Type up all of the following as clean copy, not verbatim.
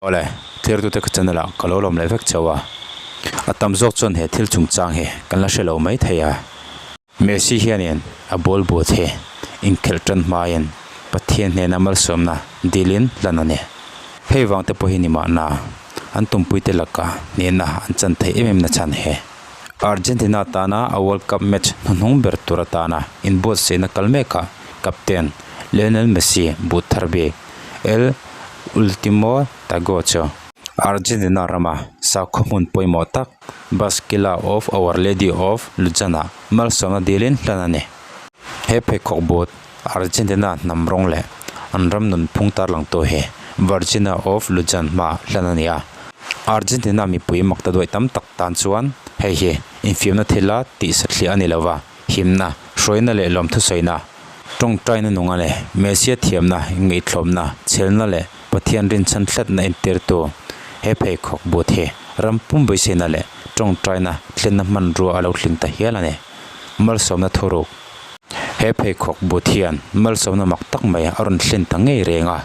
Awle, thirtute ka channel ah ka lo lawm leh vek chauh a, a tam zawk chuan he thil chungchang hi kan la hre lo mai thei a. Messi hianin a ball but hi inkhelh tan hmain Pathian hnena malsawmna dilin hlan a ni. Hei vang te pawh hi ni mahna an tumpuite lakah hnehna an chan theih em em na chhan he. Argentina tana a World Cup match hnuhnung ber tur atana inbuatsaihna kal mekah captain Lionel Messi but thar bik El Ultimo Tago chu Argentina rama sakhaw hmun pawimawh tak Basilica of Our Lady of Luján-ah malsawmna dilin hlan a ni. He pheikhawk but Argentina hnam rawng leh an ram nunphung tarlangtu hi Virginia of Luján hmaah hlan a ni a. Argentina mipui makta duai tam tak tan chuan hei hi infiamna thila tih satliah a ni lo va, himna, hruaina leh lawmthusawina, tawngtaina nunga leh Messia thiamna, ngeihthlawmna, chhelna leh Pathian rinchhan tlatna entirtu he pheikhawk but hi ram pum beiseina leh tawngtaina thlenna hmanrua a lo tling ta hial a ni. Malsawmna thuruk He pheikhawk but hian malsawmna mak tak mai a rawn thlen ta ngei reng a.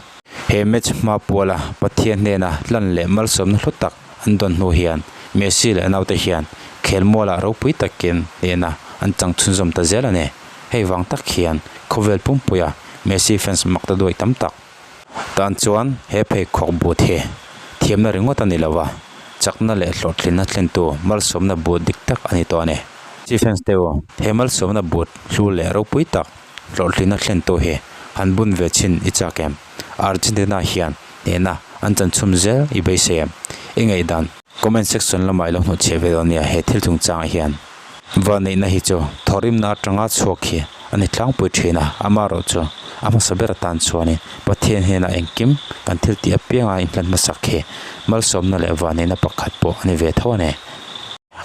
He match hma puala Pathian hnena hlan leh malsawmna hlu tak an dawn hnu hian Messi leh a naute hian khelmualah ropui takin hnehna an chang chhunzawm ta zel a ni. Hei vang tak hian khawvel pumpuia Messi fans mak ta duai tam tak tan chuan he pheikhawk but hi thiamna ringawt a ni lo va, chakna leh hlawhtlinna thlentu malsawmna but dik tak a ni tawh a ni. Messi fans te u, he malsawmna but hlu leh ropui tak hlawhtlinna thlentu hi han bun ve chhin i chak em? Argentina hian hnehna an chan chhum zel i beisei em? I ngaihdan comment section lamah i lo hmuh chhiah ve dawn nia he thil chungchangah hian. Vanneihna hi chu thawhrimna atanga chhuak hi a ni tlangpui thin a, amaherawh chu a hmasa ber atan chuanin Pathian hnenah engkim kan thil tih apianga inhlan hmasak hi malsawmna leh vanneihna pakhat pawh a ni ve tho a ni.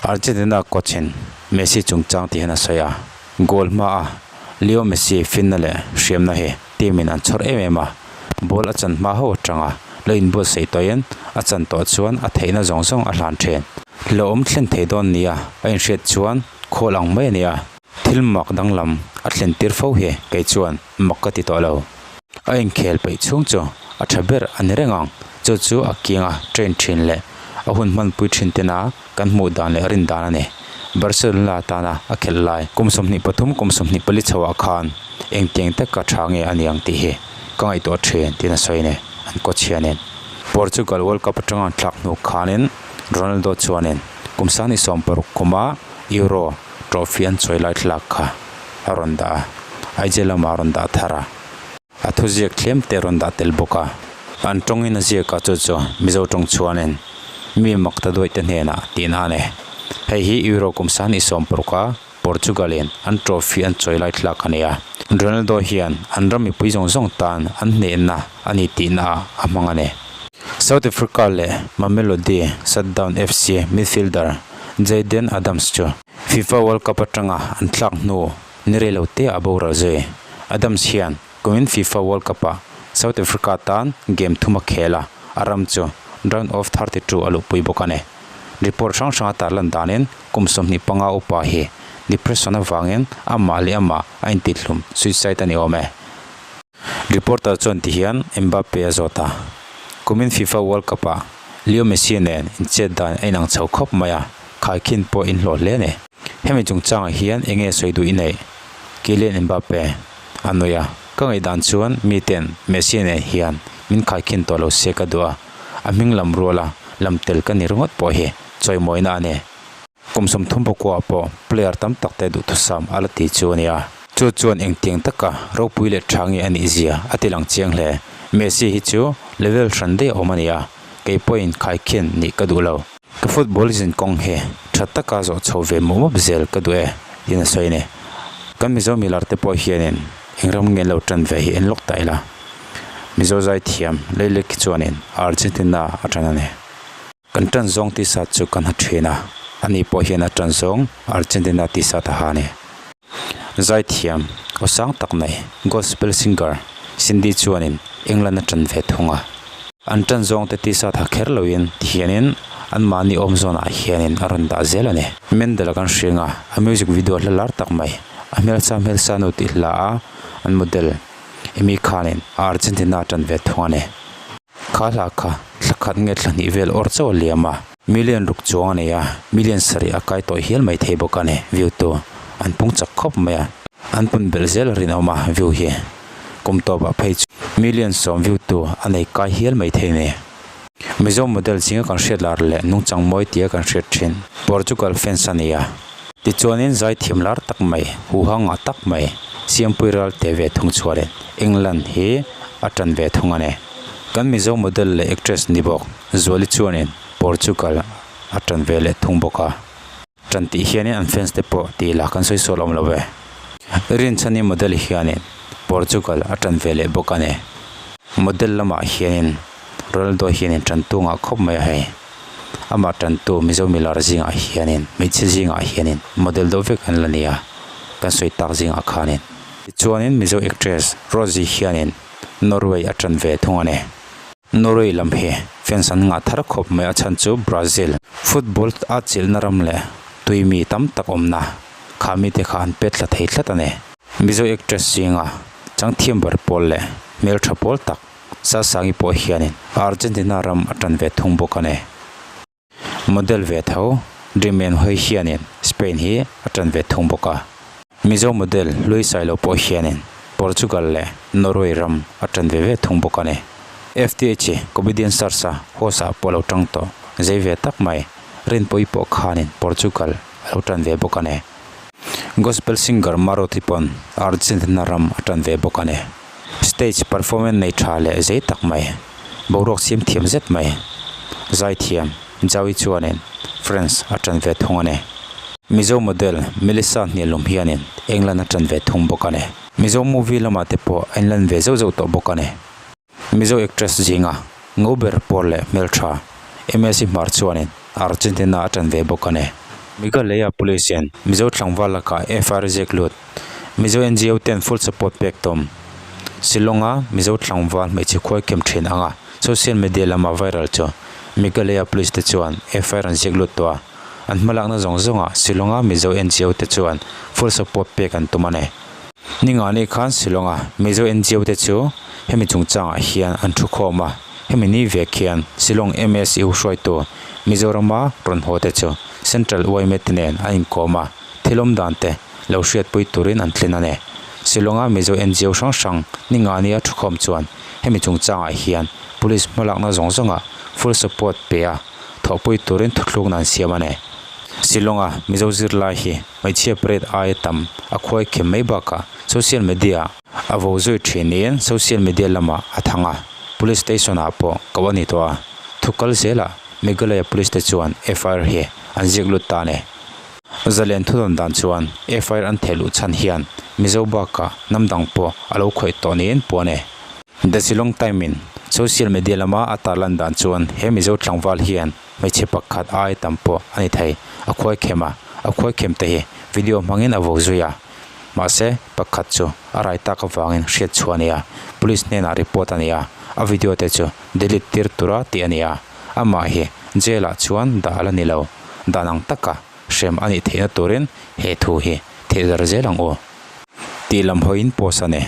Argentina coach-in Messi chungchang tih hian a sawi a, goal hmaa Leo Messi finna leh hriamna hi team in an chhawr em em a, ball a chan hma ho atanga lo inbuatsaih tawhin a chan tawh chuan a theihna zawng zawng a hlan thin. Hlauhawm thlen thei dawn nia a inhriat chuan khawl ang mai a nia. Thil mak danglam a thlen tir fo hi kei chuan mak ka ti tawh lo. A inkhel peih chhung chu a tha ber a ni reng ang, chu chu a kianga train thin leh a hun hmanpui thin tena kan hmuh dan leh rin dan a ni. Barcelona tana a khelh lai kum 23 kum 24 chhoah khan engtiang taka tha nge a ni ang tih hi ka ngaihtuah thin tiin a sawi a ni, an coach hianin. Portugal World Cup atanga an thlak hnu khanin Ronaldo chuanin kum 26 kuma Euro trophy an chawi lai thlalak kha a rawn dah a, Aije lamah a rawn dah thar a. A thuziak thlem te rawn dah tel bawk a, an tawngin a ziak a chu chu Mizo tawng chuanin mi mak ta duaih te hnenah tihna a ni. Hei hi Euro kum 26 a Portugal in an trophy an chawi lai thlak a ni a, Ronaldo hian an ram mipui zawng zawng tan an hnehna a ni tihna ah a hmang a ni. South Africa leh Mamelodi Sundowns FC midfielder Jayden Adams chu FIFA World Cup atanga an tlak hnu ni rei lo te a boral zui. Adams hian kumin FIFA World Cup-ah South Africa tan game thum a khel a, a ram chu round of 32 a luhpui bawk a ni. Report hrang hrang a tarlan danin kum 25 upa hi depression avangin amah leh amah a intithlum, suicide, a ni awm e. Reporter chuan tihian Mbappe a zawt a, kumin FIFA World Cup-ah Leo Messi nen inchet dan a inang chho khawp mai a, khaikhin pawh inhlawh hle a ni. Hemi chungchangah hian eng nge sawi duh i neih? Kylian Mbappe a nui a, Ka ngaihdan chuan miten Messi nen hian min khaikhin tawh lo se ka duh a, a hming lam ruala lam tel ka ni ringawt pawh hi chawimawina a ni. Kum 39 ah pawh player tam tak te duhthusam a la ti chu a nia. Chu chuan engtiang taka ropui leh tha nge a nih zia a ti lang chiang hle. Messi hi chu level hran daih a awm a nia, kei pawhin khaikhin nih ka duh lo. Ka football zin kawng hi tha taka zawh chho ve mawp mawp zel ka duh e tiin a sawi a ni. Kan Mizo milar te pawh hianin eng ram nge an lo tan ve hi en lawk ta ila. Mizo zaithiam Leilek hi chuanin Argentina a tan a ni. Kan tan zawng tisa chu kan ha thin a, ani pawh hian a tan zawng Argentina tisa ta ha a ni. Zaithiam aw sang tak mai gospel singer Cindy chuanin England a tan ve thung a. An tan zawng te tisa tha kher loin tihianin anmahni awm zawnah hianin a rawn dah zel a ni. Mendel a kan hring a, a music video hla lar tak mai a hmelsa hmelsa nu tih hla a an model Amy khanin Argentina a tan ve thung a ni. Kha hla kha thla. khat nge thla hnih vel awr chauh a liam a. Million ruk chuang a nei a, million sarih a kai tawh hial mai thei bawk a ni. View tu an pung chak khawp mai a, an pun belh zel a rinawm a view hi. Kum tawpah phei chu million sawm view tu a nei kai hial mai thei a ni. Mizo model zinga kan hriat lar leh nungchang mawi tia kan hriat thin Portugal fans a ni a. Tichuanin zaithiam lar tak mai, huhang ngah tak mai, Siampui ral te ve thung chhuarin England hi a tan ve thung a ni. Kan Mizo model leh actress ni bawk Zuali chuanin Portugal a tan ve leh thung bawk a. Tan tih hianin an fans te pawh tih lah kan sawi sual awm lo ve. Rinchhani model hianin Portugal a tan ve leh bawk a ni. Model lamah hianin Ronaldo hianin tantu ngah khawp mai a hei. Amah tantu Mizo milar zingah hianin hmeichhe zingah hianin model deuh vek an la ni a, kan sawi tak zingah khanin. Tichuanin Mizo actress Rosie hianin Norway a tan ve thung a ni. Norway lam hi fans an ngah thar khawp mai a chhan chu Brazil football a chilhna ram leh tui mi tam tak awmna kha mite kha an pet thla thei tlat a ni. Mizo actress zinga changthiam ber pawl leh hmeltha pawl tak Sasangi pawh hianin Argentina ram a tan ve thung bawk a ni. Model ve tho Dreamen hawi hianin Spain hi a tan ve thung bawk a. Mizo model Hlui Sailo pawh hianin Portugal leh Norway ram a tan ve ve thung bawk a ni. FTH Comedian Stars a host ah pawh lo tang tawh zei ve tak mai Rinpuii pawh khanin Portugal a lo tan ve bawk a ni. Gospel singer Maruti pawn Argentina ram a tan ve bawk a ni. Stage performance nei tha leh zei tak mai, boruak siam thiam zet mai, zai thiam Jaui chuanin France a tan ve thung a ni. Mizo model Melissa Hnialum hianin England a tan ve thung bawk a ni. Mizo movie lamah te pawh a inlan ve zauh zauh tawh bawk a ni. Mizo actress zinga ngo ber pawl leh hmeltha Msi Hmar chuanin Argentina a tan ve bawk a ni. Meghalaya Police in Mizo tlangval lakah FIR ziak lut Mizo NGO ten full support pek tum. Shillong-a Mizo tlangval hmeichhe khuai kem thin anga social media lama viral chu Meghalaya Police te chuan FIR an ziak lut tawh a, an hmalakna zawng zawngah Shillong-a Mizo NGO te chuan full support pek an tum a ni. Ningani khan Shillong-a Mizo NGO te chu hemi chungchangah hian an thu khawm a, hemi ni vek hian Shillong MSU hruaitu Mizorama rawn haw te chu Central yma te nen an inkawm a, thil awm dan te lo hriatpui turin an tlin a ni. Shillong-a Mizo NGO hrang hrang ni nga nia thukhawm chuan hemi chungchangah hian Police hmalakna zawng zawngah full support pe a thawhpui turin thuthlukna an siam a ni. Shillong-a Mizo zirlai hi hmeichhia parade aia tam a khuai khem mai bakah social media a vo zui thin niin social media lamah a thang a, Police station ah pawh koh a ni tawh a. Thu kal zelah Meghalaya Police te chuan FIR hi an ziak lut ta a ni. Zalen thudawn dan chuan FIR an theh luh chhan hian Mizo bakah hnam dang pawh a lo khawih tawh niin puan e. The Shillong Time in social media lama a tarlan dan chuan he Mizo tlangval hian hmeichhe pakhat ai tam pawh a ni thei. A khuai khem a, a khuai khem te hi video hmangin a vo zui a. Mahse, pakhat chu a rai tak avangin hriat chhuah a ni a, police hnenah report a ni a, a video te chu delete tir tura tih a ni a. Amah hi jail ah chuan dah a la ni lo. Dan ang taka hrem a nih theihna turin he thu hi theih zar zel ang u. Tih lam hawiin post a ni.